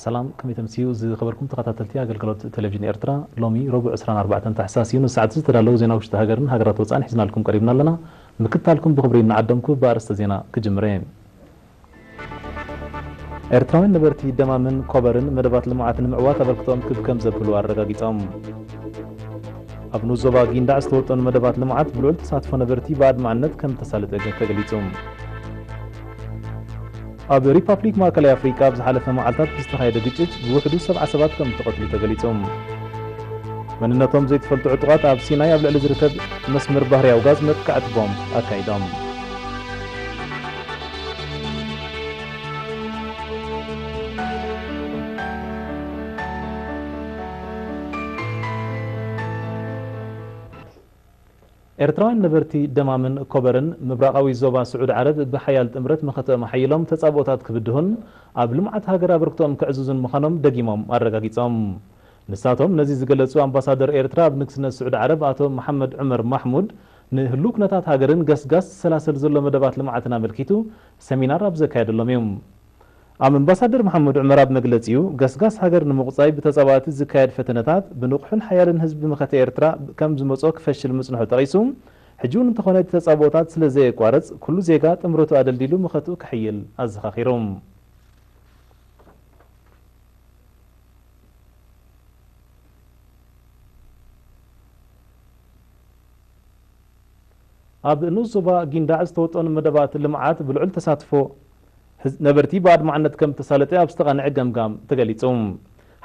ሰላም፣ ከመይ ተምስዩ ዝኸበርኩም ተኸታተልቲ ኣገልግሎት ቴሌቪዥን ኤርትራ? ሎሚ ረቡዕ ዕስራን ኣርባዕተን ታሕሳስ እዩ። ንሰዓት ዝተዳለዉ ዜና ውሽጢ ሃገርን ሃገራት ወጻእን ሒዝናልኩም ቀሪብና ኣለና። ምክታልኩም ብኽብሪ እናዓደምኩ ብኣርእስተ ዜና ክጅምር እየ። ኤርትራውያን ነበርቲ ደማምን ኮበርን መደባት ልምዓት ንምዕዋት ኣበርክቶኦም ክብ ከም ዘብሉ ኣረጋጊጾም። ኣብ ንኡስ ዞባ ጊንዳዕ ዝተወጠኑ መደባት ልምዓት ብልዑል ተሳትፎ ነበርቲ ብኣድማዕነት ከም ተሳለጠ ተገሊጹ። ኣብ ሪፓብሊክ ማእከላይ ኣፍሪቃ ኣብ ዝሓለፈ መዓልታት ብዝተኻየደ ግጭት ብውሕዱ ሰብዓ ሰባት ከም እተቐትሉ ተገሊጹ። መንነቶም ዘይተፈልጡ ዕጡቓት ኣብ ሲናይ ኣብ ልዕሊ ዝርከብ መስመር ባህርያዊ ጋዝ መጥቃዕቲ ቦምብ ኣካይዶም። ኤርትራውያን ነበርቲ ደማምን ኮበርን ምብራቓዊ ዞባ ስዑድ ዓረብ ብሓያል ጥምረት መኸተኦም ኣሓይሎም ተጻብኦታት ክብድሁን ኣብ ልምዓት ሃገር ኣበርክቶኦም ከዕዝዙን ምዃኖም ደጊሞም ኣረጋጊጾም። ንሳቶም ነዚ ዝገለጹ ኣምባሳደር ኤርትራ ኣብ ንግስነት ስዑድ ዓረብ ኣቶ መሓመድ ዑመር ማሕሙድ ንህሉው ኩነታት ሃገርን ገስጋስ ዝሰላሰል ዘሎ መደባት ልምዓትን ኣመልኪቱ ሰሚናር ኣብ ዘካየደሎም እዩ። ኣምባሳደር መሓመድ ዑመር ኣብ መግለጺኡ፣ ገስጋስ ሃገር ንምቑጻይ ብተጻባእቲ ዝካየድ ፈተነታት ብንቑሕን ሓያልን ህዝቢ መኸተ ኤርትራ ከም ዝመጾ ክፈሽል ምጽንሑ ጠቒሱ፣ ሕጂ እውን እንተኾነ እቲ ተጻብኦታት ስለ ዘየቋርጽ፣ ኩሉ ዜጋ ጥምረቱ ኣደልዲሉ መኸትኡ ከሕይል ኣዘኻኺሩ። ኣብ ንኡስ ዞባ ጊንዳዕ ዝተወጠኑ መደባት ልምዓት ብልዑል ተሳትፎ ህዝ-፣ ነበርቲ ብኣድማዕነት ከም ተሳለጠ ኣብ ዝተቓንዐ ገምጋም ተገሊጹ።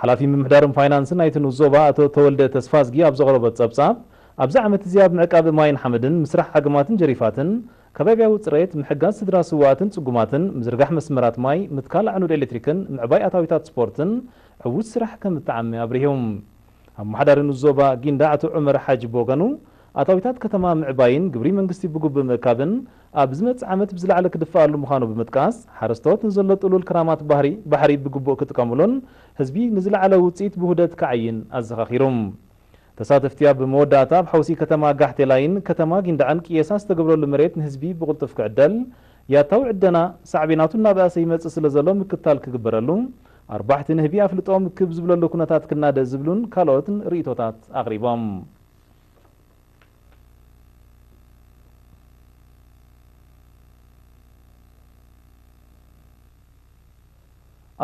ሓላፊ ምምሕዳርን ፋይናንስን ናይቲ ንኡስ ዞባ ኣቶ ተወልደ ተስፋዝጊ ኣብ ዘቕረቦ ጸብጻብ፣ ኣብዚ ዓመት እዚ ኣብ ምዕቃብ ማይን ሓመድን፣ ምስራሕ ዓግማትን ጀሪፋትን፣ ከባብያዊ ጽሬት፣ ምሕጋዝ ስድራ ስዉኣትን ጽጉማትን፣ ምዝርጋሕ መስመራት ማይ፣ ምትካል ኣዕኑድ ኤሌክትሪክን ምዕባይ ኣታዊታት ስፖርትን ዕዉት ስራሕ ከም እተዓመ ኣብሪሁ። ኣመሓዳሪ ንኡስ ዞባ ጊንዳዕ ኣቶ ዑመር ሓጂ ብወገኑ፣ ኣታዊታት ከተማ ምዕባይን ግብሪ መንግስቲ ብግቡእ ምእካብን ኣብ ዝመጽእ ዓመት ብዝለዓለ ክድፈኣሉ ምዃኑ ብምጥቃስ፣ ሓረስቶት ንዘሎ ጥሉል ክራማት ባህሪ፣ ባሕሪ ብግቡእ ክጥቀሙሉን ህዝቢ ንዝለዓለ ውጽኢት ብውህደት ክዓይን ኣዘኻኺሩ። ተሳተፍቲ ኣብ መወዳእታ ኣብ ሓውሲ ከተማ ጋሕቴላይን ከተማ ጊንዳዕን ቅየሳ ዝተገብረሉ መሬት ንህዝቢ ብቕልጡፍ ክዕደል፣ ያታዊ ዕደና ሳዕቤናቱ እናበኣሰ ይመጽእ ስለ ዘሎ ምክትታል ክግበረሉ፣ ኣርባሕቲ ንህቢ ኣፍልጦም ክብ ዝብለሉ ኩነታት ክናደ ዝብሉን ካልኦትን ርእይቶታት ኣቕሪቦም።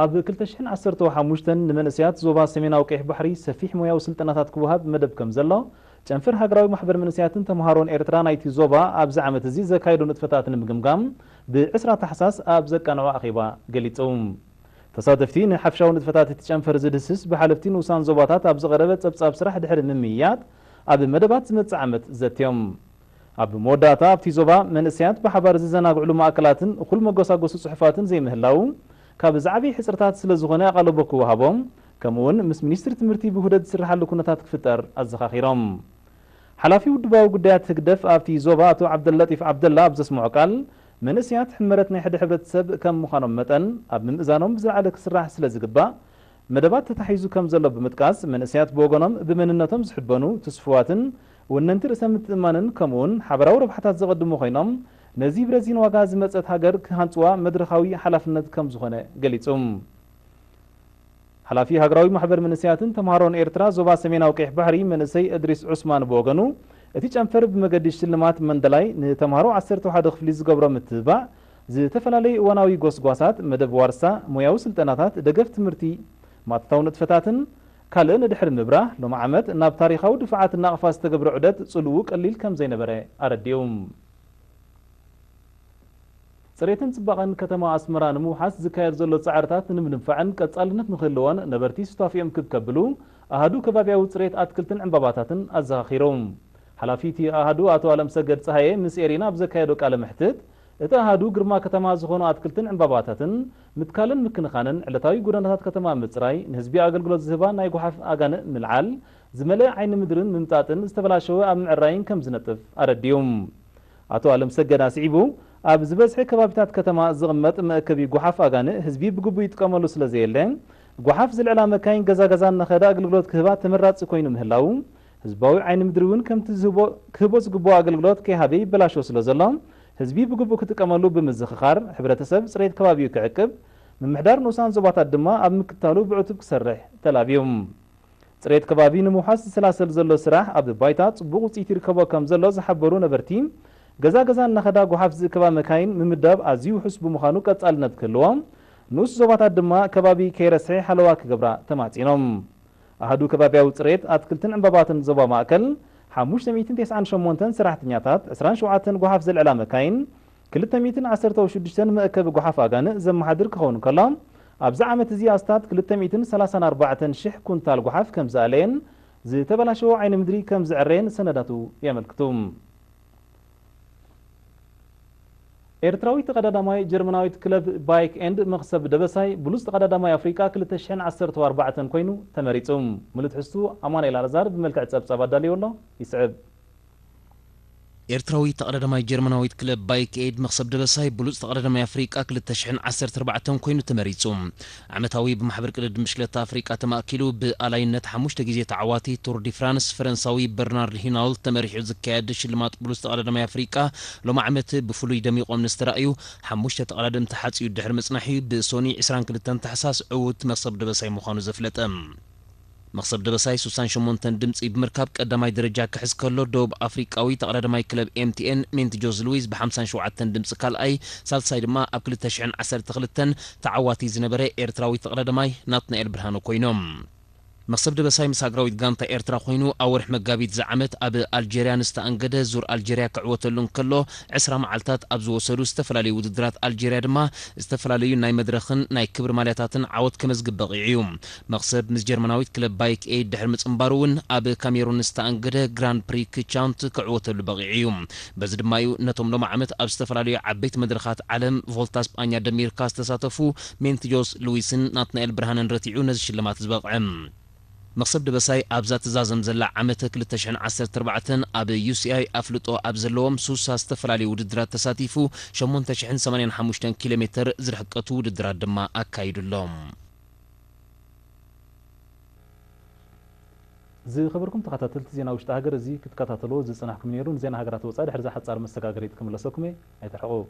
ኣብ ክልተ ሽሕን ዓሰርተ ሓሙሽተን ንመንእሰያት ዞባ ሰሜናዊ ቀይሕ ባሕሪ ሰፊሕ ሞያዊ ስልጠናታት ክወሃብ መደብ ከም ዘሎ ጨንፈር ሃገራዊ ማሕበር መንእሰያትን ተምሃሮን ኤርትራ ናይቲ ዞባ ኣብዚ ዓመት እዚ ዘካየዶ ንጥፈታት ንምግምጋም ብ ዕስራ ታሕሳስ ኣብ ዘቃንዖ ኣኼባ ገሊጹ። ተሳተፍቲ ንሓፍሻዊ ንጥፈታት እቲ ጨንፈር ዝድህስስ ብሓለፍቲ ንኡሳን ዞባታት ኣብ ዝቐረበ ጸብጻብ ስራሕ ድሕሪ ምምይያጥ ኣብ መደባት ዝመጽእ ዓመት ዘትዮም። ኣብ መወዳእታ ኣብቲ ዞባ መንእሰያት ብሓባር ዝዘናግዕሉ ማእከላትን እኹል መጎሳጎሲ ጽሑፋትን ዘይምህላዉ ካብ ዝዓበየ ሕጽርታት ስለ ዝኾነ ኣቓልቦ ክወሃቦም፣ ከምኡ እውን ምስ ሚኒስትሪ ትምህርቲ ብውህደት ዝስርሓሉ ኩነታት ክፍጠር ኣዘኻኺሮም። ሓላፊ ውድባዊ ጉዳያት ህግደፍ ኣብቲ ዞባ ኣቶ ዓብደለጢፍ ዓብደላ ኣብ ዘስምዖ ቃል፣ መንእሰያት ሕመረት ናይ ሓደ ሕብረተሰብ ከም ምዃኖም መጠን ኣብ ምምእዛኖም ብዝለዓለ ክስራሕ ስለ ዝግባእ መደባት ተታሒዙ ከም ዘሎ ብምጥቃስ፣ መንእሰያት ብወገኖም ብመንነቶም ዝሕበኑ፣ ትስፉዋትን ወነንቲ ርእሰ ምትእምማንን ከምኡውን ሓበራዊ ረብሓታት ዘቐድሙ ኮይኖም፣ ነዚ ብረዚን ዋጋ ዝመጸት ሃገር ክሃንጽዋ መድረኻዊ ሓላፍነት ከም ዝኾነ ገሊጹ። ሓላፊ ሃገራዊ ማሕበር መንእሰያትን ተምሃሮን ኤርትራ ዞባ ሰሜናዊ ቀይሕ ባሕሪ መንእሰይ እድሪስ ዑስማን ብወገኑ፣ እቲ ጨንፈር ብመገዲ ሽልማት መንደላይ ንተምሃሮ ዓሰርተ ሓደ ክፍሊ ዝገብሮ ምትብባዕ፣ ዝተፈላለዩ እዋናዊ ጎስጓሳት፣ መደብ ዋርሳ፣ ሞያዊ ስልጠናታት፣ ደገፍ ትምህርቲ፣ ማእቶታዊ ንጥፈታትን ካልእን ድሕሪ ምብራህ፣ ሎሚ ዓመት ናብ ታሪኻዊ ድፋዓት ናቕፋ ዝተገብረ ዑደት ጽልውኡ ቀሊል ከም ዘይነበረ ኣረዲኡ። ጽሬትን ጽባቐን ከተማ ኣስመራ ንምውሓስ ዝካየድ ዘሎ ጻዕርታት ንምድንፋዕን ቀጻልነት ንክህልዎን ነበርቲ ሱታፌኦም ክብ ከብሉ ኣሃዱ ከባብያዊ ጽሬት ኣትክልትን ዕምባባታትን ኣዘኻኺሩ። ሓላፊ እቲ ኣሃዱ ኣቶ ኣለምሰገድ ጸሃየ ምስ ኤሪና ኣብ ዘካየዶ ቃለ መሕትት፣ እቲ ኣሃዱ ግርማ ከተማ ዝኾኑ ኣትክልትን ዕምባባታትን ምትካልን ምክንኻንን ዕለታዊ ጎደናታት ከተማ ምጽራይ፣ ንህዝቢ ኣገልግሎት ዝህባ ናይ ጓሓፍ ኣጋንእ ምልዓል፣ ዝመልአ ዓይኒ ምድርን ምምጣጥን ዝተበላሸወ ኣብ ምዕራይን ከም ዝነጥፍ ኣረዲኡ። ኣቶ ኣለምሰገድ ኣስዒቡ፣ ኣብ ዝበዝሐ ከባቢታት ከተማ ዝቕመጥ መእከቢ ጓሓፍ ኣጋንእ ህዝቢ ብግቡእ ይጥቀመሉ ስለ ዘየለ፣ ጓሓፍ ዝልዕላ መካይን ገዛ ገዛ እናኸዳ ኣገልግሎት ክህባ ተመራጺ ኮይኑ ምህላዉ፣ ህዝባዊ ዓይኒ ምድሪ እውን ከምቲ ዝህቦ፣ ክህቦ ዝግብኦ ኣገልግሎት ከይሃበ ይበላሾ ስለ ዘሎ፣ ህዝቢ ብግቡእ ክጥቀመሉ ብምዝኽኻር፣ ሕብረተሰብ ጽሬት ከባቢኡ ክዕቅብ፣ ምምሕዳር ንኡሳን ዞባታት ድማ ኣብ ምክትታሉ ብዕቱብ ክሰርሕ ተላብዩ። ጽሬት ከባቢ ንምውሓስ ዝሰላሰል ዘሎ ስራሕ ኣብ ባይታ ጽቡቕ ውጽኢት ይርከቦ ከም ዘሎ ዝሓበሩ ነበርቲ፣ ገዛ ገዛ እናኸዳ ጓሓፍ ዝእከባ መካይን ምምዳብ ኣዝዩ ውሑስ ብምዃኑ ቀጻልነት ክህልዎ፣ ንኡስ ዞባታት ድማ ከባቢ ከይረስሐ ሓለዋ ክገብራ ተማጺኖም። ኣሃዱ ከባብያዊ ጽሬት ኣትክልትን ዕምባባትን ዞባ ማእከል፣ ሓሙሽተ ሚእትን ተስዓን ሸሞንተን ሰራሕተኛታት፣ ዕስራን ሸውዓተን ጓሓፍ ዘልዕላ መካይን፣ ክልተ ሚእትን ዓሰርተ ሽዱሽተን መእከቢ ጓሓፍ ኣጋንእ ዘመሓድር ክኸውን ከሎ፣ ኣብዚ ዓመት እዚ ኣስታት ክልተ ሚእትን ሰላሳን ኣርባዕተን ሽሕ ኩንታል ጓሓፍ ከም ዝኣለየን ዝተበላሸወ ዓይኒ ምድሪ ከም ዝዕረየን ሰነዳቱ የመልክቱ። ኤርትራዊ ተቐዳዳማይ ጀርመናዊት ክለብ ባይክ ኤንድ መኽሰብ ደበሳይ ብሉጽ ተቐዳዳማይ ኣፍሪቃ ክልተ ሽሕን ዓሰርተ ኣርባዕተን ኮይኑ ተመሪጹ። ምሉእ ትሕዝቱ ኣማኑኤል ኣልኣዛር ብመልክዕ ጸብጻብ ኣዳልዩ ኣሎ፣ ይስዕብ። ኤርትራዊ ተቐዳዳማይ ጀርመናዊት ክለብ ባይክ ኤድ መኽሰብ ደበሳይ ብሉጽ ተቐዳዳማይ ኣፍሪቃ ክልተ ሽሕን ዓሰርተ ኣርባዕተን ኮይኑ ተመሪጹ። ዓመታዊ ብማሕበር ቅድድም ብሽክለታ ኣፍሪቃ ተማእኪሉ ብኣላይነት ሓሙሽተ ግዜ ተዓዋቲ ቱር ዲ ፍራንስ ፈረንሳዊ በርናርድ ሂናውልት ተመሪሑ ዝካየድ ሽልማት ብሉጽ ተቐዳዳማይ ኣፍሪቃ ሎም ዓመት ብፍሉይ ደሚቖም ንዝተራእዩ ሓሙሽተ ተቐዳደምቲ ሓጺኡ ድሕሪ ምጽናሕ እዩ ብሶኒ ዕስራን ክልተን ታሕሳስ ዕዉት መኽሰብ ደበሳይ ምዃኑ ዘፍለጠ። መኽሰብ ደበሳይ ስሳን ሸሞንተን ድምጺ ብምርካብ ቀዳማይ ደረጃ ክሕዝ ከሎ፣ ደቡብ ኣፍሪቃዊ ተቐዳዳማይ ክለብ ኤምቲኤን ሜንት ጆዝ ሉዊዝ ብሓምሳን ሸውዓተን ድምጺ ካልኣይ፣ ሳልሳይ ድማ ኣብ ክልተ ሽሕን ዓሰርተ ክልተን ተዓዋቲ ዝነበረ ኤርትራዊ ተቐዳዳማይ ናትናኤል ብርሃነ ኮይኖም። መኽሰብ ደበሳይ ምስ ሃገራዊት ጋንታ ኤርትራ ኮይኑ ኣብ ወርሒ መጋቢት ዝዓመት ኣብ ኣልጀርያ ንዝተኣንገደ ዙር ኣልጀርያ ክዕወተሉ እንከሎ፣ ዕስራ መዓልታት ኣብ ዝወሰዱ ዝተፈላለዩ ውድድራት ኣልጀርያ ድማ ዝተፈላለዩ ናይ መድረኽን ናይ ክብሪ ማልያታትን ዓወት ከመዝግብ በቒዑ እዩ። መኽሰብ ምስ ጀርመናዊት ክለብ ባይክ ኤድ ድሕሪ ምጽንባሩ እውን ኣብ ካሜሩን ዝተኣንገደ ግራንድ ፕሪ ክቻውንት ክዕወተሉ በቒዑ እዩ። በዚ ድማ እዩ ነቶም ሎም ዓመት ኣብ ዝተፈላለዩ ዓበይቲ መድረኻት ዓለም ቮልታ ስጳኛ ደሚርካ ዝተሳተፉ ሜንት ጆስ ሉዊስን ናትናኤል ብርሃንን ረቲዑ ነዚ ሽልማት ዝበቕዐ። መኽሰብ ደበሳይ ኣብዛ ትዛዘም ዘላ ዓመተ ክልተ ሽሕን ዓሰርተ ኣርባዕተን ኣብ ዩሲኣይ ኣፍልጦ ኣብ ዘለዎም ሱሳ ዝተፈላለዩ ውድድራት ተሳቲፉ ሸሞንተ ሽሕን ሰማንያን ሓሙሽተን ኪሎ ሜትር ዝርሕቀቱ ውድድራት ድማ ኣካይዱ ኣሎ። ዝኸበርኩም ተኸታተልቲ ዜና ውሽጢ ሃገር፣ እዚ ክትከታተልዎ ዝጸናሕኩም ነይሩ። ንዜና ሃገራት ወጻኢ ድሕሪ እዛ ሓጻር መሰጋገሪት ክምለሰኩም እየ። ኣይትርሕቑ።